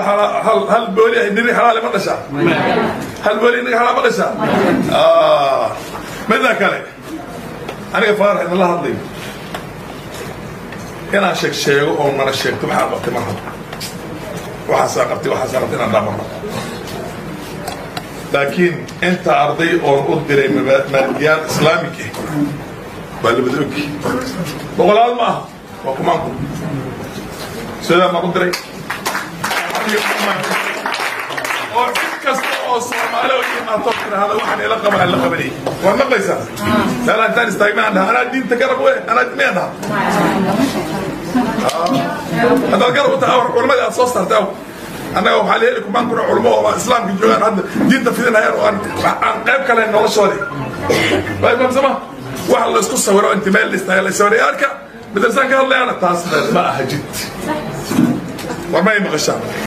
Hal booli ah niri xalaal ma dhashaa? Hal booli niri xalaal ma dhashaa? Midda kale, aniga Faarax idinla hadlayo, inaan sheeg sheego oo mana sheegto waxaa qabtay mar rabo, waxaasaa qabtay, waxaasaa qabtay inaan dhaa mar rabo. Laakiin inta arday oon u diray maadiyaal islaamik ah waa la wada ogi, boqolaal ma aha, waa kumaanku sidaa maan u diray, oo cid kasta oo Soomaali oo imaato tiraahda waxaan ila qaba aan la qabanayay. Waad maqlaysaa, meelaan intaan istaagna aan dhaha anaa diinta garab we anaa miyaan dhaha? Haddaad garab u tahay culimadii aad soo saartay, aw annaga waxaa la heli kumaan kuna culimo oo islaamka joogaan hadda diinta fidinayaan oo aan qayb ka lahayn noloshoodii. Waa fahamsama? Wax la isku sawiro inti meel la istaaga la sawiray arka madrasaan ka hadlayaana, taasna ma aha jid. War ma ay maqashaan?